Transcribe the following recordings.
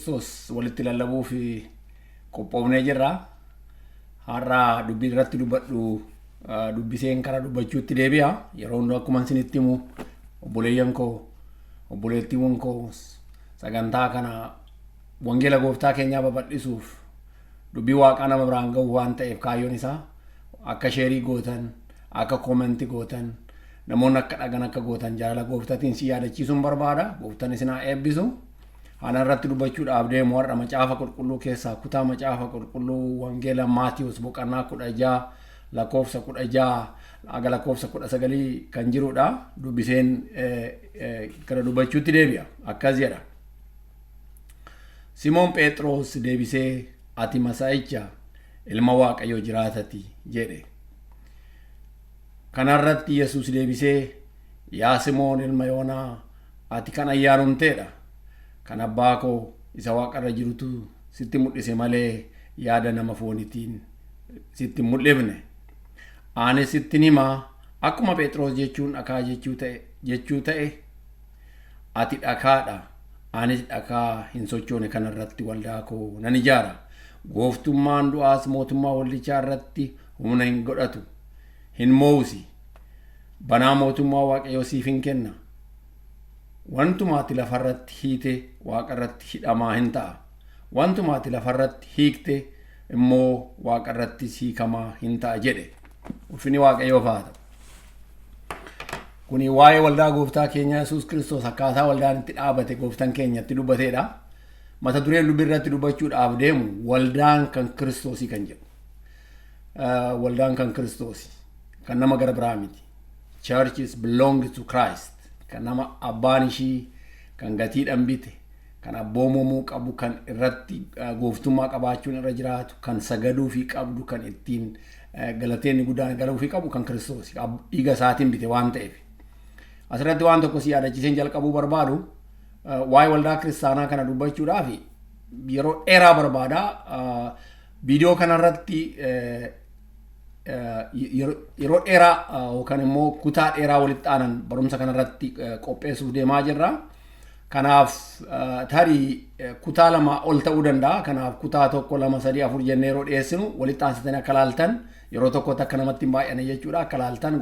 Kiristoos walitti lallabuuf qophoofnee jirra. Har'a dubbii irratti dubbadhu dubbiseen karaa dubbachuutti deebi'a. Yeroo hundaa akkuma isinitti himu, obboleeyyan koo, obboleettiiwwan koo, sagantaa kana wangeela gooftaa keenyaa babal'isuuf, dubbii waaqaa nama biraan gahu waan ta'eef, kaayyoon isaa akka share gootan, akka comment gootan, namoonni akka dhagan akka gootan jaalala gooftaatiin si yaadachiisuun barbaada. Gooftaan isin haa eebbisu. Haala irratti dubbachuudhaaf deemu har'a Macaafa Qulqulluu keessaa kutaa Macaafa Qulqulluu Wangeela Maatiyus boqonnaa 16 lakkoofsa 16 haga lakkoofsa 19 kan jirudha. Dubbiseen gara dubbachuutti deebi'a. Akkas jedha. Simoon Phexros deebisee, "Ati Masaa'icha, ilma Waaqayyoo jiraatati," jedhe. Kanarratti Yesuus deebisee, "Yaa Simoon ilma Yoonaa, ati kan ayyaanumteedha. Kan abbaa koo isa waaqarra jirutu sitti mul'ise malee yaada nama foonitiin sitti hin mul'ifne. Anis sittin himaa, akkuma Phexros jechuun dhakaa jechuu ta'e, ati dhakaadha. Anis dhakaa hin sochoone kanarratti waldaa koo nan ijaara. Gooftummaan du'aas mootummaa waldichaa irratti humna hin godhatu. Hin mo'usi. Banaa mootummaa Waaqayyoo siif hin kenna. Wantuma ati lafarratti hiite waaqarratti hidhamaa hin ta'a. Wantuma ati lafarratti hiikte immoo waaqarratti hiikamaa hin ta'a," jedhe. Ulfinni Waaqayyoof haa ta'u. Kuni waa'ee waldaa gooftaa keenya Yesuus Kiristoos, akkaataa waldaan itti dhaabate gooftaan keenya itti dubbateedha. Mata dureen dubbii irratti dubbachuudhaaf deemu "Waldaan kan Kiristoosii" kan jedhu. Waldaan kan Kiristoosii, kan nama gara biraa miti. Churches belong to Christ. Kan nama abbaan ishii, kan gatiidhaan bite, kan abboomamuu qabu, kan irratti gooftummaa qabaachuun irra jiraatu, kan sagaduufii qabdu, kan ittiin galateenni guddaan galuufii qabu kan Kiristoos dhiiga isaatiin bite waan ta'eef. Asirratti waan tokko si yaadachiiseen jalqabuu barbaadu, waa'ee waldaa kiristaanaa kana dubbachuudhaaf yeroo dheeraa barbaada. Viidiyoo kanarratti yeroo dheeraa yookaan immoo kutaa dheeraa walitti aanan barumsa kanarratti qopheessuuf deemaa jirra. Kanaaf tarii kutaa lama ol ta'uu danda'a. Kanaaf kutaa tokko, lama, sadii, afur jennee yeroo dhiyeessinu walitti aansitanii akka laaltan, yeroo tokkotti akka namatti hin baay'anne jechuudha. Akka laaltan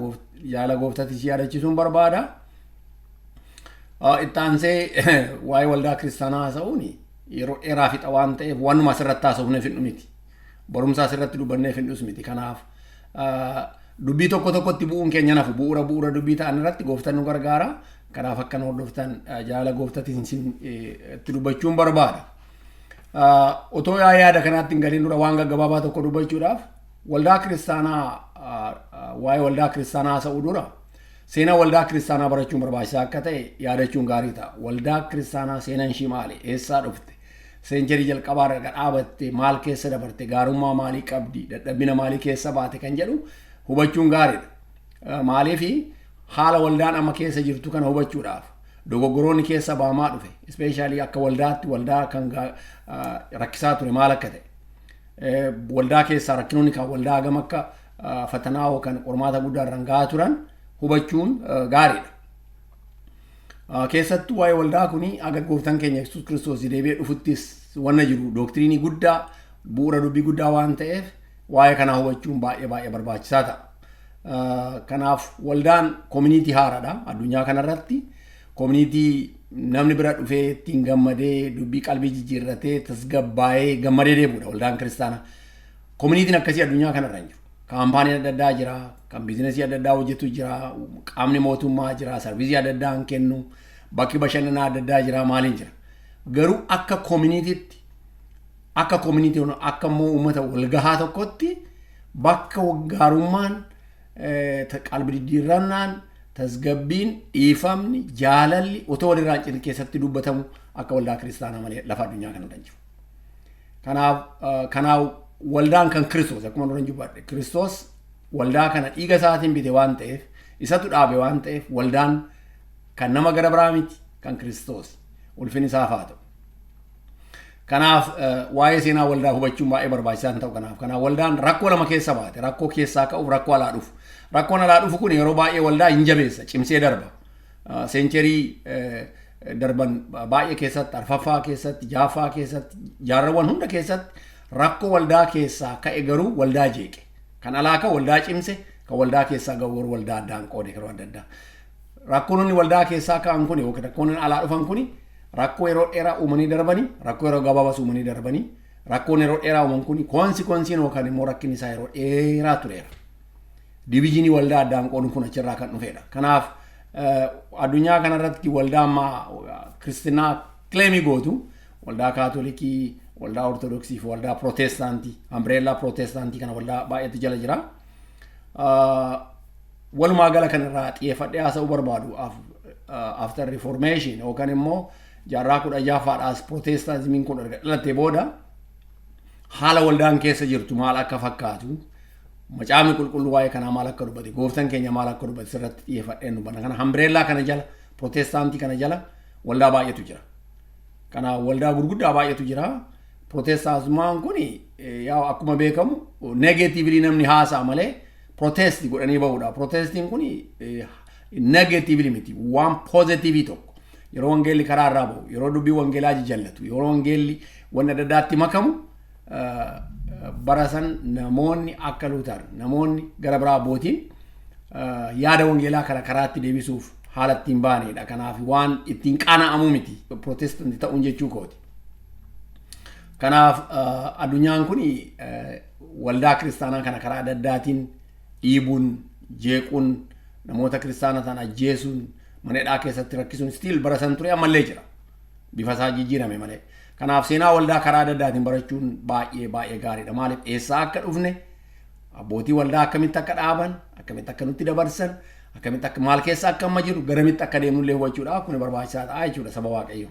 jaala gooftatti si yaadachiisuun barbaada. Itti aansee waa'ee waldaa kiristaanaa haasa'uun yeroo dheeraa fixa waan ta'eef, waanuma asirratti haasofneef hin miti. Barumsa asirratti dubbanneef hin miti. Kanaaf dubbii tokko tokkotti bu'uun keenya nafu, bu'uura bu'uura dubbii ta'an irratti gooftaan nu gargaara. Kanaaf akka nu hordoftan jaalala gooftatti itti dubbachuun barbaada. Otoo yaada kanaatti hin galiin dura, waan gaggabaabaa tokko dubbachuudhaaf, waldaa kiristaanaa, waa'ee waldaa kiristaanaa haasa'uu dura seenaa waldaa kiristaanaa barachuun barbaachisaa akka ta'e yaadachuun gaarii ta'a. Waldaa kiristaanaa seenaan ishii maali? Eessaa dhufte? Century jalqabaa irra dhaabatte maal keessa dabarte? Gaarummaa maalii qabdi? Dadhabina maalii keessa baate kan jedhu hubachuun gaariidha. Maaliifi haala waldaan amma keessa jirtu kana hubachuudhaaf, dogoggoroonni keessa baamaa dhufe, especially akka waldaatti waldaa kan rakkisaa ture maal akka ta'e, waldaa keessaa rakkinoonni kan waldaa hagam akka fatanaa yookaan qormaata guddaa irraan gahaa turan hubachuun gaariidha. Keessattuu waa'ee waldaa kuni aga gooftaan keenya Yesuus Kiristoos deebi'ee dhufuttis wanna jiru doctrine guddaa, bu'uura dubbii guddaa waan ta'eef, waa'ee kanaa hubachuun baay'ee baay'ee barbaachisaa ta'a. Kanaaf waldaan community haaraadha addunyaa kanarratti. Community namni bira dhufee ittiin gammadee, dubbii qalbii jijjiirratee, tasgabbaa'ee, gammadee deebi'udha waldaan kiristaanaa. Communityn akkasii addunyaa kanarra hin jiru. Companyn adda addaa jira, kan business adda addaa hojjetu jira, qaamni mootummaa jira, service adda addaa hin kennu, bakki bashannanaa adda addaa jira, maaliin jira. Garuu akka communitytti, akka community, akka immoo uummata walgahaa tokkotti, bakka gaarummaan, qalbii diddiirrannaan, tasgabbiin, dhiifamni, jaalalli otoo walirraa hin citin keessatti dubbatamu akka waldaa kiristaanaa malee lafa addunyaa kanarra hin jiru. Kanaaf waldaan kan Kiristoos, akkuma dura dubbadhe, Kiristoos waldaa kana dhiiga isaatiin bite waan ta'eef, isatu dhaabe waan ta'eef, waldaan kan nama gara biraa miti, kan Kiristoos, ulfinni isaaf haa ta'u. Kanaaf waa'ee seenaa waldaa hubachuun baay'ee barbaachisaa ta'u kanaaf. Kanaaf waldaan rakkoo lama keessa baate, rakkoo keessaa ka'uuf rakkoo alaa dhufu. Rakkoon alaa dhufu kun yeroo baay'ee waldaa hin jabeessa, cimsee darba. Century darban baay'ee keessatti, arfaffaa keessatti, jaaffaa keessatti, jaarrawwan hunda keessatti rakkoo waldaa keessaa ka'e garuu waldaa jeeqe. Kan alaa ka'u waldaa cimse, kan waldaa keessaa ga'u garuu waldaa addaan qoode yeroo adda addaa. Rakkoon inni waldaa keessaa ka'an kun yookiin rakkoon inni alaa dhufan kun rakkoo yeroo dheeraa uumanii darbanii, rakkoo yeroo gabaabaas uumanii darbanii, rakkoon yeroo dheeraa uuman kun consequenceiin yookaan immoo rakkinni isaa yeroo dheeraa tureera. Divisionii waldaa addaan qooduun kun achirraa kan dhufedha. Kanaaf addunyaa kanarratti waldaa ammaa kiristinaa claimii gootu, waldaa Kaatolikii, waldaa Ortodoksii fi waldaa Pirootestaantii, umbrella Pirootestaantii kana waldaa baay'eetu jala jira. Walumaa gala kan irraa xiyyeeffadhee haasa'uu barbaadu after Reformation yookaan immoo jaarraa 16ffaadhaas Pirootestaantismiin kun erga dhalatee booda haala waldaan keessa jirtu maal akka fakkaatu, Macaafni Qulqulluu waa'ee kanaa maal akka dubbate, Gooftaan keenya maal akka dubbate sirratti xiyyeeffadheen dubbanna. Kana umbrella kana jala, Pirootestaantii kana jala waldaa baay'eetu jira. Kana waldaa gurguddaa baay'eetu jira. Pirootestaantummaan kun yaa akkuma beekamu negatively namni haasa'a malee protest godhanii bahudha. Protestiin kun negatively miti, waan positive tokko. Yeroo wangeelli karaa irraa bahu, yeroo dubbii wangeelaa jajallatu, yeroo wangeelli wanni adda addaatti makamu, bara san namoonni akka Luutar, namoonni gara biraa abbootiin yaada wangeelaa kana karaatti deebisuuf haala ittiin baanedha. Kanaaf waan ittiin qaana'amu miti Protestant ta'uun jechuu kooti. Kanaaf addunyaan kun waldaa kiristaanaa kana karaa adda addaatiin dhiibuun, jeequun, namoota kiristaana ta'an ajjeesuun, mana hidhaa keessatti rakkisuun still bara san ture, ammallee jira. Bifa isaa jijjiirame malee. Kanaaf seenaa waldaa karaa adda addaatiin barachuun baay'ee baay'ee gaariidha. Maaliif? Eessaa akka dhufne, abbootii waldaa akkamitti akka dhaaban, akkamitti akka nutti dabarsan, akkamitti akka maal keessa akka amma jiru, garamitti akka deemnullee hubachuudhaaf kun barbaachisaa ta'a jechuudha, saba Waaqayyo.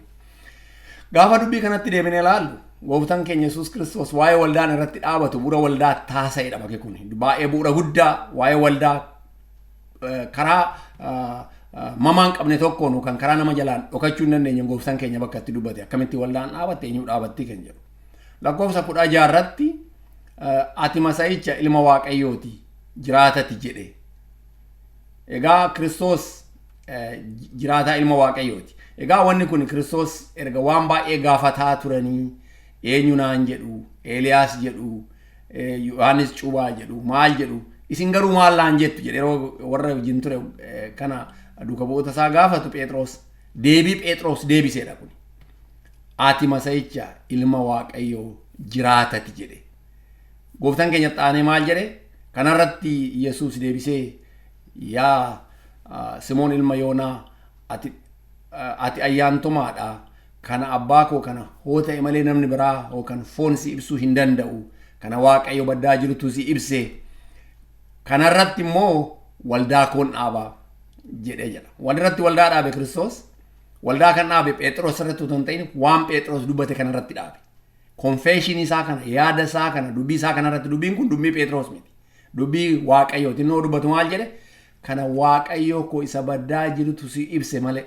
Gaafa dubbii kanatti deebinee ilaallu, Gooftaan keenya Yesuus Kiristoos waa'ee waldaan irratti dhaabatu, bu'uura waldaa taasa'edha bakki kun. Baay'ee bu'uura guddaa waa'ee waldaa karaa mamaa hin qabne tokkoon kan karaa nama jalaan dhokachuu hin dandeenye Gooftaan keenya bakka itti dubbate, akkamitti waldaan dhaabatte, eenyu dhaabatti kan jedhu. Lakkoofsa 16 irratti "Ati Masiihicha, ilma Waaqayyooti jiraatati" jedhe. Egaa Kiristoos jiraataa ilma Waaqayyooti. Egaa wanni kun Kiristoos erga waan baay'ee gaafataa turanii, eenyu naan jedhu, Eeliyaas jedhu, Yohaannis Cuuphaa jedhu, maal jedhu, isin garuu maal naan jettu jedhe yeroo warra wajjin ture kana duuka bu'oota isaa gaafatu Phexros, deebii Phexros deebiseedha kun. "Ati Masiihicha, ilma Waaqayyoo jiraatati" jedhe. Gooftaan keenya xaanee maal jedhe? Kanarratti Yesuus deebisee, "Yaa Simoon ilma Yoonaa, ati ayyaantumaadha. Kana abbaa koo kana hoo ta'e malee namni biraa yookaan foon si ibsuu hin danda'u. Kana Waaqayyo baddaa jirutu si ibse. Kanarratti immoo waldaa koon dhaabaa" jedhee jedha. Walirratti waldaa dhaabe Kiristoos. Waldaa kan dhaabe Phexros irratti otoo hin ta'in waan Phexros dubbate kanarratti dhaabe. Confessionii isaa kana, yaada isaa kana, dubbii isaa kanarratti. Dubbiin kun dubbii Phexros miti. Dubbii Waaqayyooti. Inni dubbatu maal jedhe? Kana Waaqayyo koo isa baddaa jirutu si ibse malee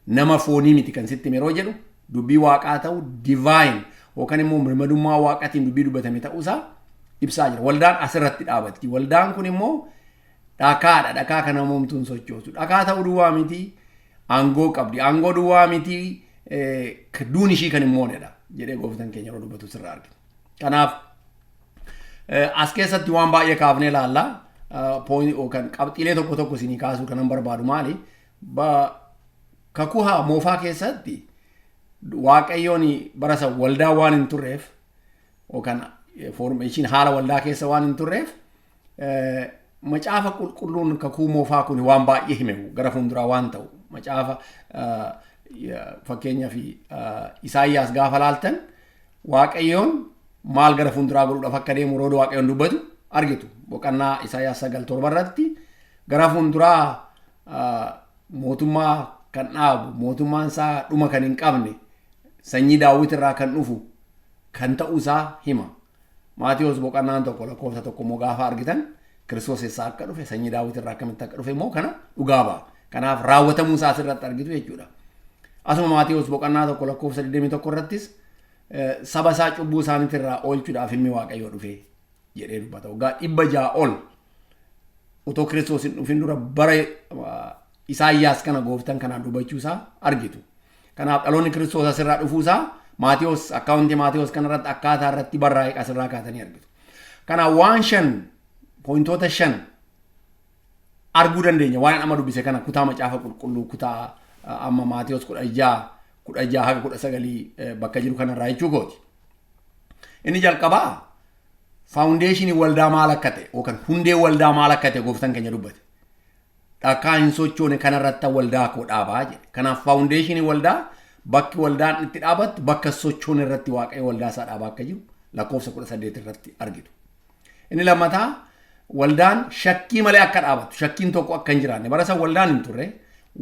nama foonii miti kan sitti yeroo jedhu, dubbii Waaqaa ta'u, divine yookaan immoo birmadummaa Waaqaatiin dubbii dubbatame ta'uusaa ibsaa jira. Waldaan asirratti dhaabatti. Waldaan kun immoo dhakaadha. Dhakaa kana moomtuun sochoosu. Dhakaa ta'uu duwwaa miti, aangoo qabdi. Aangoo duwwaa miti, duun ishii kan hin moonedha jedhee Gooftaan keenya yeroo dubbatu sirraa argina. Kanaaf as keessatti waan baay'ee kaafnee ilaalla. Yookaan qabxiilee tokko tokko isinii kaasuu kanan barbaadu maali? Kakuu Moofaa keessatti Waaqayyoon bara san waldaa waan hin turreef yookaan formation haala waldaa keessa waan hin turreef, Macaafa Qulqulluun Kakuu Moofaa kun waan baay'ee hime gara fuulduraa waan ta'u. Macaafa fakkeenyaaf Isaayyaas gaafa laaltan, Waaqayyoon maal gara fuulduraa godhuudhaaf akka deemu yeroo Waaqayyoon dubbatu argitu. Boqonnaa Isaayyaas 9:7 irratti gara fuulduraa mootummaa kan dhaabu, mootummaan isaa dhuma kan hin qabne, sanyii Daawwit irraa kan dhufu kan ta'uu isaa hima. Maatiyoos boqonnaan 1 lakkoofsa 1 immoo gaafa argitan, Kiristoos eessaa akka dhufe, sanyii Daawwit irraa akkamitti akka dhufe immoo kana dhugaa ba'a. Kanaaf raawwatamuu isaa asirratti argitu jechuudha. Asuma Maatiyoos boqonnaa 1 lakkoofsa 21 irrattis saba isaa cubbuu isaaniitirraa oolchuudhaaf ilmi Waaqayyoo dhufe jedhee dubbata. Waggaa 600 ol otoo Kiristoos hin dhufin dura bara Isaayyaas kana Gooftaan kanaan dubbachuu isaa argitu. Kanaaf dhaloonni Kiristoos asirraa dhufuusaa Maatiyos, accountii Maatiyos kanarratti akkaataa irratti barraa'e asirraa kaatanii argitu. Kanaaf waan shan, pointoota shan arguu dandeenya waan amma dubbise kana, kutaa Macaafa Qulqulluu kutaa amma Maatiyos 16, 16 haga 19 bakka jiru kanarraa jechuu kooti. Inni jalqabaa foundationii waldaa maal akka ta'e yookaan hundee waldaa maal akka ta'e gooftaan keenya dubbate. "Dhakaa hin sochoone kanarratti waldaa koo dhaabaa" jedhe. Kanaaf foundationii waldaa, bakki waldaan itti dhaabattu, bakka sochoone irratti Waaqayyo waldaa isaa dhaabaa akka jiru lakkoofsa 18 irratti argitu. Inni lammataa waldaan shakkii malee akka dhaabattu, shakkiin tokko akka hin jiraanne. Bara san waldaan hin turre.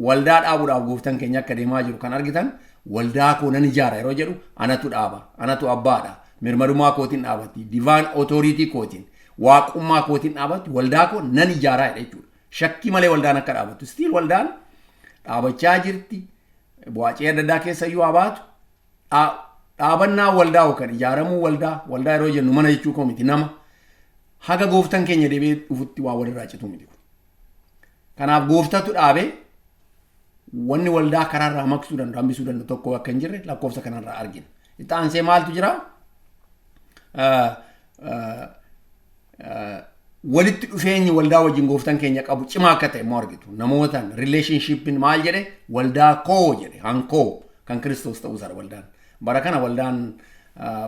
Waldaa dhaabuudhaaf gooftaan keenya akka deemaa jiru kan argitan, "Waldaa koo nan ijaara" yeroo jedhu, anatu dhaaba, anatu abbaadha, mirmadummaa kootiin dhaabatti, divine authority kootiin, waaqummaa kootiin dhaabatti, waldaa koo nan ijaaraa jedha jechuudha. Shakkii malee waldaan akka dhaabattu. Still waldaan dhaabachaa jirti. Bu'aacee adda addaa keessa iyyuu haa baatu. Dhaabannaa waldaa yookaan ijaaramuu waldaa, waldaa yeroo jennu mana jechuu koo miti, nama, haga gooftaan keenya deebi'ee dhufutti waa walirraa cituu miti kun. Kanaaf gooftatu dhaabee, wanni waldaa karaarraa maqsuu danda'u, hambisuu danda'u tokko akka hin jirre lakkoofsa kanarraa argina. Itti aansee maaltu jira? Walitti dhufeenyi waldaa wajjin gooftaan keenya qabu cimaa akka ta'e immoo argitu. Namootaan relationshipiin maal jedhe? "Waldaa koo" jedhe, hankoo kan Kiristoos ta'uu isaadha waldaan. Bara kana waldaan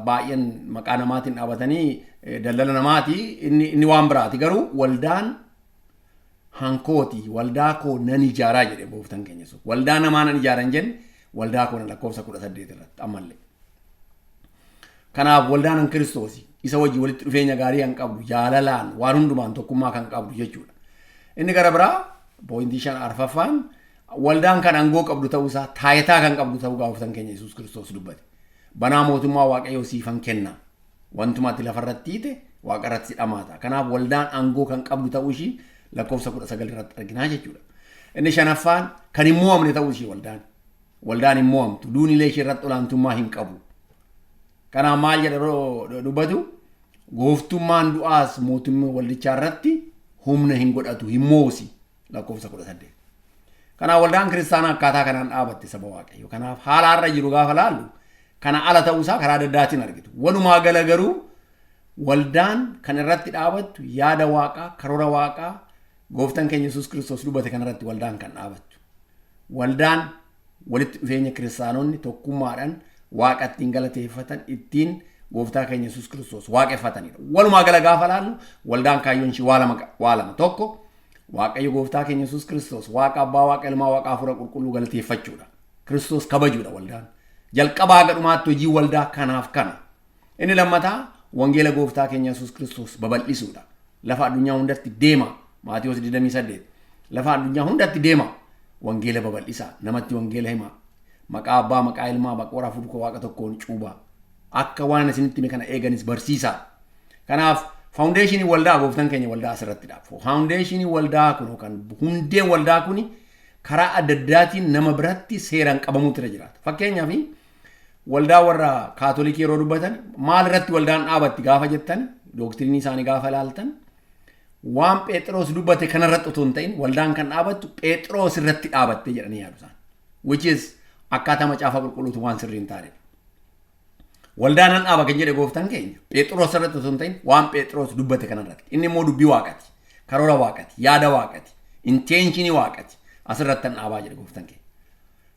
baay'een maqaa namaatiin dhaabatanii daldala namaati, inni waan biraati, garuu waldaan hankooti, "Waldaa koo nan ijaaraa" jedhe gooftaan keenya sun. Waldaa namaa nan ijaara hin jenne, waldaa koo lakkoofsa 18 irratti ammallee. Kanaaf waldaan han Kiristoosi, isa wajjin walitti dhufeenya gaarii kan qabdu, jaalalaan waan hundumaan tokkummaa kan qabdu jechuudha. Inni gara biraa pointii shan arfaffaan waldaan kan aangoo qabdu ta'uusaa, taayitaa kan qabdu ta'uu gooftaan keenya Yesuus Kiristoos dubbate. "Banaa mootummaa Waaqayyoo siifan kenna. Wantuma ati lafarratti hiite waaqarratti si dhamaata." Kanaaf waldaan aangoo kan qabdu ta'uu ishii lakkoofsa 19 irratti arginaa jechuudha. Inni shanaffaan kan hin mo'amne ta'uu ishii waldaan. Waldaan hin mo'amtu. Duunilee ishee irratti olaantummaa hin qabu. Kanaaf maal jedha yeroo dubbatu? Gooftummaan du'aas mootummaa waldichaa irratti humna hin godhatu, hin moosi, lakkoofsa 18. Kanaaf waldaan kiristaanaa akkaataa kanaan dhaabatte, saba Waaqayyo. Kanaaf haala har'a jiru gaafa laallu kana ala ta'uusaa karaa adda addaatiin argitu. Walumaa gala garuu waldaan kan irratti dhaabattu yaada Waaqaa, karoora Waaqaa gooftaan keenya Yesuus Kiristoos dubbate kanarratti waldaan kan dhaabattu. Waldaan walitti dhufeenya kiristaanonni tokkummaadhaan Waaqa ittiin galateeffatan, ittiin gooftaa keenya Yesuus Kiristoos waaqeffatanidha. Walumaa gala gaafa laallu waldaan kaayyoon ishii waa lama, waa lama. Tokko, Waaqayyo gooftaa keenya Yesuus Kiristoos, Waaqa Abbaa, Waaqa Ilmaa, Waaqa Hafuura Qulqulluu galateeffachuudha. Kiristoos kabajuudha waldaan. Jalqabaa haga dhumaatti hojii waldaa kanaaf kana. Inni lammataa wangeela gooftaa keenya Yesuus Kiristoos babal'isuudha. Lafa addunyaa hundatti deema. Maatiyoos 28. Lafa addunyaa hundatti deema. Wangeela babal'isaa. Namatti wangeela himaa. Maqaa Abbaa, maqaa Ilmaa, maqaa Hafuura Waaqa tokkoon cuubaa. Akka waan isinitti hime kana eeganis barsiisaa. Kanaaf foundationii waldaa gooftaan keenya waldaa asirratti dhaabu. Foundationii waldaa kun yookaan hundeen waldaa kun karaa adda addaatiin nama biratti seeraan qabamuutu irra jiraata. Fakkeenyaaf waldaa warra Kaatolikii yeroo dubbatan, maal irratti waldaan dhaabatti gaafa jettan, doctrineii isaanii gaafa ilaaltan, waan Phexros dubbate kanarratti otoo hin ta'in waldaan kan dhaabattu Phexros irratti dhaabatte jedhanii yaadu isaan. Which is akkaataa Macaafa Qulqulluutu waan sirrii hin taanedha. Waldaa nan dhaaba kan jedhe gooftaan keenya Phexros irratti otoo hin ta'in waan Phexros dubbate kanarratti. Inni immoo dubbii Waaqati, karoora Waaqati, yaada Waaqati, intentionii Waaqati. Asirratti nan dhaabaa jedhe gooftaan keenya.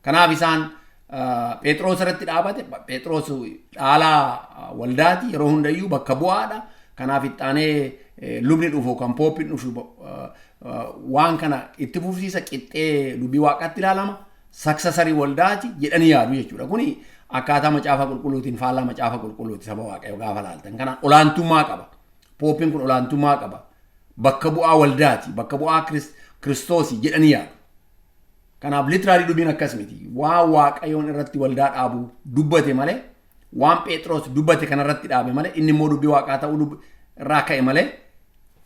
Kanaaf isaan Phexros irratti dhaabate, Phexros dhaalaa waldaati, yeroo hundayyuu bakka bu'aadha. Kanaaf ittaanee lubni dhufu kan pooppiin dhufu waan kana itti fufsiisa, qixxee dubbii Waaqaatti ilaalama. Successorii waldaati jedhanii yaadu jechuudha. Kuni akkaataa Macaafa Qulqulluutiin faallaa Macaafa Qulqulluuti, saba Waaqayyo gaafa laaltan. Kanaan olaantummaa qaba. Pooppiin kun olaantummaa qaba. Bakka bu'aa waldaati. Bakka bu'aa Kiristoosii jedhanii yaadu. Kanaaf literally dubbiin akkas miti. Waan Waaqayyoon irratti waldaa dhaabu dubbate malee, waan Phexros dubbate kanarratti dhaabe malee, inni immoo dubbii Waaqaa ta'uu irraa ka'e malee,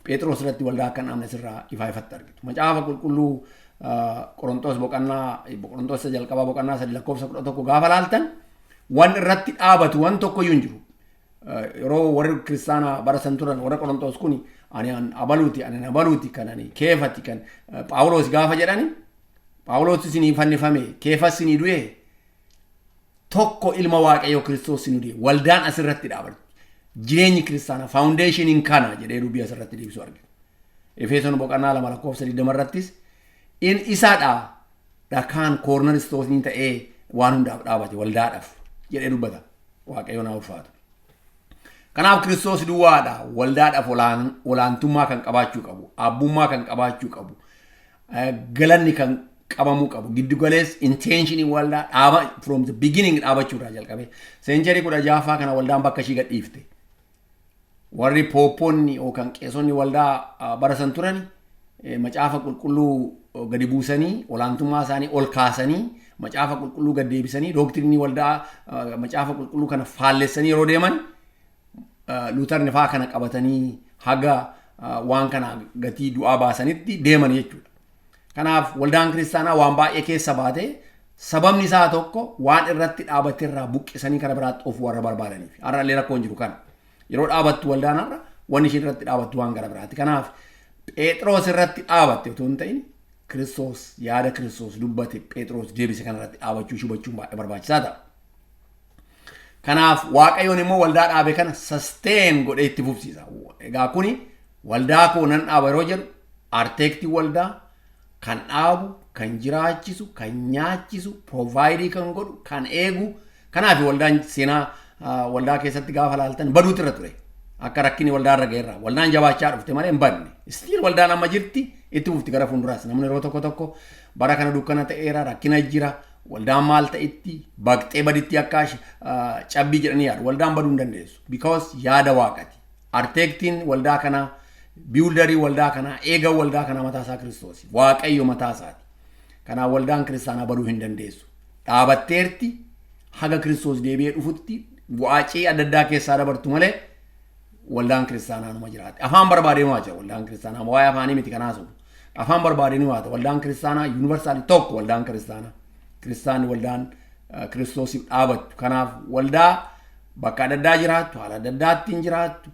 Phexros irratti waldaa akka hin dhaabne sirraa ifaa ifatti argitu. Macaafa Qulqulluu Qorontoos boqonnaa, Qorontoos jalqabaa boqonnaa 3 lakkoofsa 11 gaafa laaltan, waan irratti dhaabatu waan tokko iyyuu hin jiru. Yeroo warri kiristaanaa bara san turan, warra Qorontoos kuni, ani an abaluuti, ani abaluuti, kan ani Keefati, kan Phaawulos gaafa jedhani, Phaawulos isinii fannifame, Keefas isinii du'e. Tokko ilma Waaqayyoo Kiristoos nu du'e. Waldaan asirratti dhaabatti. Jireenyi kiristaanaa foundationiin kana jedhee dubbii asirratti deebisu argina. Efesoon boqonnaa 2 lakkoofsa 20 irrattis in isaadha dhakaan cornerstonii ta'ee waan hundaaf dhaabate waldaadhaaf jedhee dubbata. Waaqayyoon haa ulfaatu. Kanaaf Kiristoos duwwaadha waldaadhaaf olaantummaa kan qabaachuu qabu, abbummaa kan qabaachuu qabu, galanni kan qabamuu qabu, giddugalees intentionii waldaa dhaaba from the beginning dhaabachuurraa jalqabe. Century 16ffaa kana waldaan bakka ishii gadhiifte. Warri pooppoonni yookaan qeesonni waldaa bara san turan macaafa qulqulluu gadi buusanii, olaantummaa isaanii ol kaasanii, macaafa qulqulluu gad deebisanii, doctrineii waldaa macaafa qulqulluu kana faallessanii yeroo deeman, Luutarni faa kana qabatanii haga waan kana gatii du'aa baasanitti deeman jechuudha. Kanaaf waldaan kiristaanaa waan baay'ee keessa baate. Sababni isaa tokko waan irratti dhaabate irraa buqqisanii kara biraatti oofuu warra barbaadaniif. Har'a illee rakkoon jiru kana. Yeroo dhaabattu waldaan har'a wanni isheen irratti dhaabattu waan gara biraati. Kanaaf Phexros irratti dhaabatte otoo hin ta'in, Kiristoos, yaada Kiristoos dubbate Phexros deebise kana irratti dhaabachuu hubachuun baay'ee barbaachisaa ta'a. Kanaaf Waaqayyoon immoo waldaa dhaabe kana sustain godhee itti fufsiisa. Egaa kuni waldaa koo nan dhaaba yeroo jedhu, architectii waldaa kan dhaabu, kan jiraachisu, kan nyaachisu, provide kan godhu, kan eegu. Kanaaf waldaan seenaa waldaa keessatti gaafa laaltan baduutu irra ture. Akka rakkinni waldaa irra ga'eerra. Waldaan jabaachaa dhufte malee hin badne. Still waldaan amma jirti, itti fufti gara fuulduraas. Namni yeroo tokko tokko bara kana dukkana ta'eera, rakkina jira. Waldaan maal ta'itti baqxee baditti akka cabbii jedhanii yaadu. Waldaan baduu hin dandeessu. Because yaada Waaqati. Architectiin waldaa kanaa, builderii waldaa kanaa, eega waldaa kanaa mataa isaa Kiristoos. Waaqayyo mataa isaati. Kanaaf waldaan kiristaanaa baduu hin dandeessu. Dhaabatteerti, haga Kiristoos deebi'ee dhufutti bu'aacii adda addaa keessaa dabartu malee waldaan kiristaanaa numa jiraatti. Afaan barbaadee nu jira waldaan kiristaanaa. Waa'ee afaanii miti kanaa sobu. Afaan barbaadee nu haata. Waldaan kiristaanaa universal tokko waldaan kiristaanaa. Kiristaanni waldaan Kiristoosiif dhaabattu. Kanaaf waldaa bakka adda addaa jiraattu, haala adda addaattiin jiraattu,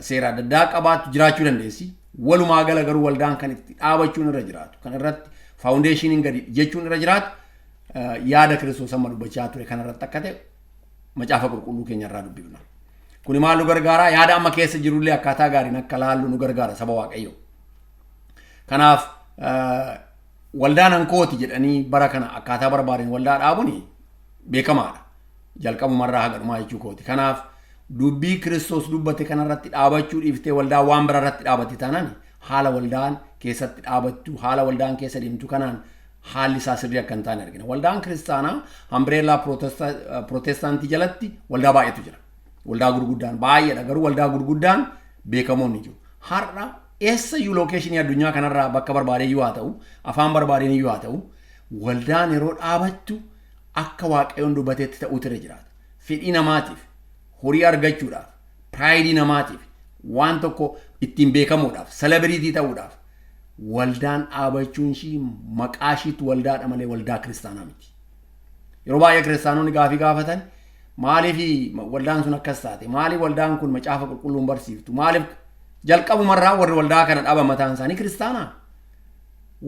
seera adda addaa qabaattu jiraachuu dandeessi. Walumaa gala garuu waldaan kan itti dhaabachuun irra jiraatu, kan irratti foundationiin gadi jechuun irra jiraatu, yaada Kiristoos amma dubbachaa ture kanarratti akka ta'e macaafa qulqulluu keenya irraa dubbifna. Kuni maal nu gargaara? Yaada amma keessa jirullee akkaataa gaariin akka laallu nu gargaara, saba Waaqayyoo. Kanaaf waldaan hankooti jedhanii bara kana akkaataa barbaadan waldaa dhaabuun beekamaadha. Jalqabumarraa haga dhumaa jechuu kooti. Kanaaf dubbii Kiristoos dubbate kanarratti dhaabachuu dhiiftee waldaa waan biraa irratti dhaabatte taanaan, haala waldaan keessatti dhaabattu, haala waldaan keessa deemtu kanaan haalli isaa sirrii akka hin taane argina. Waldaan kiristaanaa umbrella pirootestaantii jalatti waldaa baay'eetu jira. Waldaa gurguddaan baay'eedha, garuu waldaa gurguddaan beekamoon ni jiru. Har'a eessayyuu locationii addunyaa kanarraa bakka barbaade iyyuu haa ta'u, afaan barbaadeen iyyuu haa ta'u, waldaan yeroo dhaabattu akka Waaqayyoon dubbateetti ta'uutu irra jiraata. Fedhii namaatiif, horii argachuudhaaf, prideii namaatiif, waan tokko ittiin beekamuudhaaf, celebrity ta'uudhaaf waldaan dhaabachuun ishii maqaa ishiitu waldaadha malee waldaa kiristaanaa miti. Yeroo baay'ee kiristaanonni gaafii gaafatan, maaliif waldaan sun akkas taate? Maaliif waldaan kun macaafa qulqulluun barsiiftu? Maaliif jalqabumarraa warri waldaa kana dhaaban mataan isaanii kiristaanaa?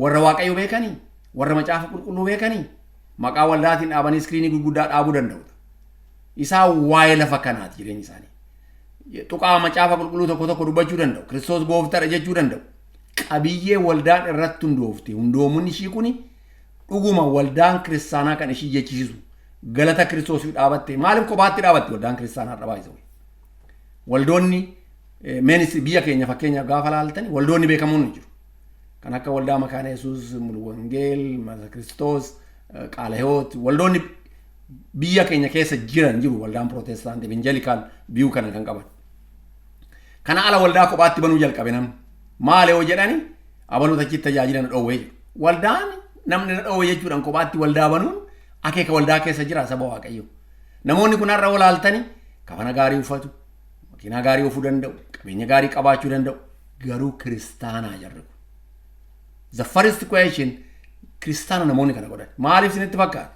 Warra Waaqayyo beekanii? Warra macaafa qulqulluu beekanii? Maqaa waldaatiin dhaabanii screenii gurguddaa dhaabuu danda'u. Isaan waa'ee lafa kanaati jireenyi isaanii. Tuqaa macaafa qulqulluu tokko tokko dubbachuu danda'u. Kiristoos gooftaadha jechuu danda'u. Qabiyyee waldaan irratti hundoofte, hundoomunni ishii kuni dhuguma waldaan kiristaanaa kan ishii jechisiisu galata Kiristoosiif dhaabatte? Maaliif kophaatti dhaabatte waldaan kiristaanaa irra baay'isa? Waldoonni meenis biyya keenya fakkeenyaaf gaafa laaltan waldoonni beekamoon ni jiru. Kan akka waldaa Makaana Yesuus, Mulu Wangeel, Masa Kiristoos, Qaala Hiwoot, waldoonni biyya keenya keessa jiran jiru, waldaan pirootestaantii evangelical view kana kan qaban. Kana ala waldaa kophaatti banuu jalqabe namni. Maali yoo jedhani, abaluuta achitti tajaajila na dhoowwee jiru. Waldaan namni na dhoowwe jechuudhaan kophaatti waldaa banuun akeeka waldaa keessa jira, saba Waaqayyo? Namoonni kun har'a walaaltani kafana gaarii uffatu, makiinaa gaarii oofuu danda'u, qabeenya gaarii qabaachuu danda'u, garuu kiristaanaa jarri kun? The first question, kiristaana namoonni kana godhan. Maaliif isinitti fakkaata?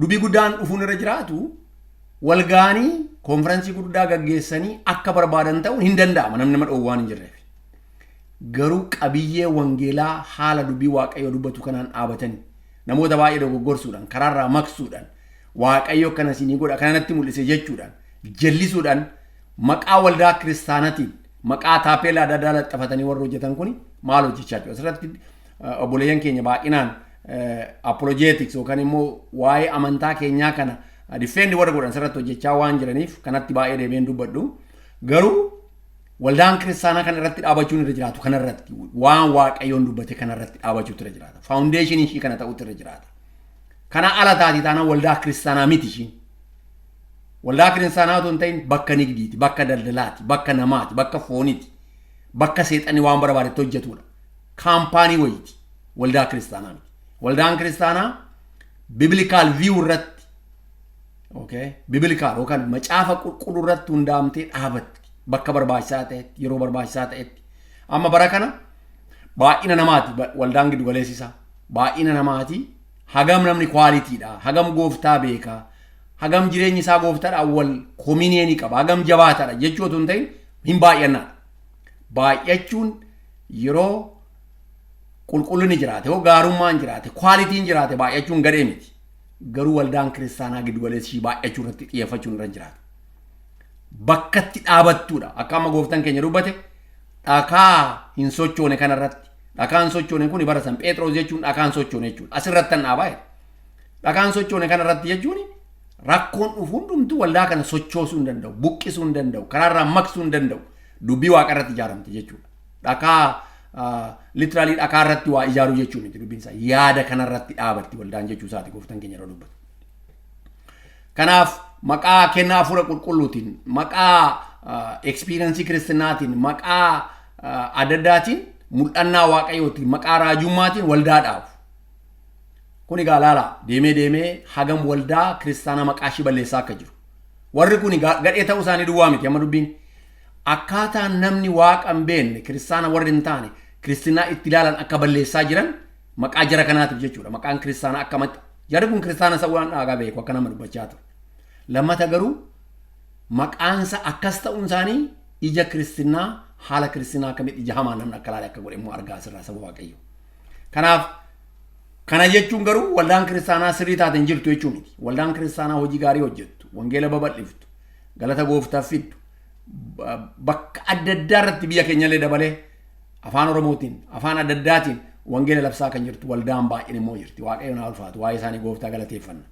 Dubbii guddaan dhufuun irra jiraatu, walgaanii conferenceii guddaa gaggeessanii akka barbaadan ta'uun hin danda'ama, namni nama dhoowwaan hin jirreef. Garuu qabiyyee wangeelaa haala dubbii Waaqayyoo dubbatu kanaan dhaabatanii namoota baay'ee dogoggorsuudhaan, karaarraa maqsuudhaan Waaqayyo akkana isinii godha, kana natti mul'ise jechuudhaan jallisuudhaan, maqaa waldaa kiristaanaatiin maqaa taapeellaa adda addaa laxxafatanii warra hojjetan kun maal hojjechaa jiru? Asirratti obboleeyyan keenya baay'inaan apologetics yookaan immoo waa'ee amantaa keenyaa kana defend warra godhan asirratti hojjechaa waan jiraniif kanatti baay'ee deebiin dubbadhu. Garuu waldaan kiristaanaa kana irratti dhaabachuun irra jiraatu kanarratti, waan Waaqayyoon dubbate kanarratti dhaabachuutu irra jiraata. Foundation ishii kana ta'utu irra jiraata. Kana ala taati taanaan waldaa kiristaanaa miti ishiin. Waldaa kiristaanaa otoo hin ta'in bakka nigdiiti, bakka daldalaati, bakka namaati, bakka fooniiti, bakka seexanni waan barbaadetti hojjetudha. Kaampaanii wayiiti. Waldaa kiristaanaa miti. Waldaan kiristaanaa biblical view irratti, okay, biblical yookaan macaafa qulqulluu irratti hundaamtee dhaabatti bakka barbaachisaa ta'etti, yeroo barbaachisaa ta'etti. Amma bara kana baay'ina namaati waldaan giddu galeessisaa. Baay'ina namaati, hagam namni quality dha, hagam gooftaa beekaa, hagam jireenyi isaa gooftaadhaan wal communion qaba, hagam jabaataadha jechuu otoo hin ta'in hin baay'annaadha. Baay'achuun yeroo qulqullinni jiraate, yoo gaarummaan jiraate, quality n jiraate, baay'achuun gadhee miti. Garuu waldaan kiristaanaa giddu galeessii baay'achuu irratti xiyyeeffachuun irra jiraata. Bakkatti dhaabattuudha. Akka amma gooftaan keenya dubbate, dhakaa hin sochoone kanarratti. Dhakaan sochoone kun bara san Phexros jechuun dhakaan sochoone jechuudha. Asirratti kan dhaabaa jedha. Dhakaan sochoone kanarratti jechuun rakkoon dhufu hundumtuu waldaa kana sochoosuu hin danda'u, buqqisuu hin danda'u, karaarraa maqsuu hin danda'u. Dubbii Waaqa irratti ijaaramte jechuudha. Dhakaa literally dhakaa irratti waa ijaaruu jechuun miti dubbiin isaa. Yaada kanarratti dhaabatti waldaan jechuu isaati gooftaan keenya yeroo dubbatu. Kanaaf maqaa kennaa hafuura qulqulluutiin, maqaa experience kiristinnaatiin, maqaa adda addaatiin, mul'annaa Waaqayyootiin, maqaa raajummaatiin waldaa dhaabu. Kun egaa laala, deemee deemee hagam waldaa kiristaanaa maqaa ishii balleessaa akka jiru. Warri kun gadhee ta'uu isaanii duwwaa miti amma dubbiin. Akkaataan namni Waaqa hin beekne, kiristaana warri hin taane, kiristinaa itti ilaalan akka balleessaa jiran maqaa jara kanaatiif jechuudha. Maqaan kiristaanaa akkamatti jarri kun kiristaana isa waan dhaagaa beeku akka nama dubbachaa ture. Lammata garuu maqaansa akkas ta'uun isaanii ija kiristinaa, haala kiristinaa akkamitti ija hamaa namni akka ilaale akka godhe immoo argaa asirraa saba Waaqayyo. Kanaaf kana jechuun garuu waldaan kiristaanaa sirrii taate hin jirtu jechuu miti. Waldaan kiristaanaa hojii gaarii hojjettu, wangeela babal'iftu, galata gooftaaf fiddu, bakka adda addaa irratti biyya keenyallee dabalee afaan Oromootiin, afaan adda addaatiin wangeela labsaa kan jirtu waldaan baay'een immoo jirti. Waaqayyo naa ulfaatu, waa'ee isaanii gooftaa galateeffanna.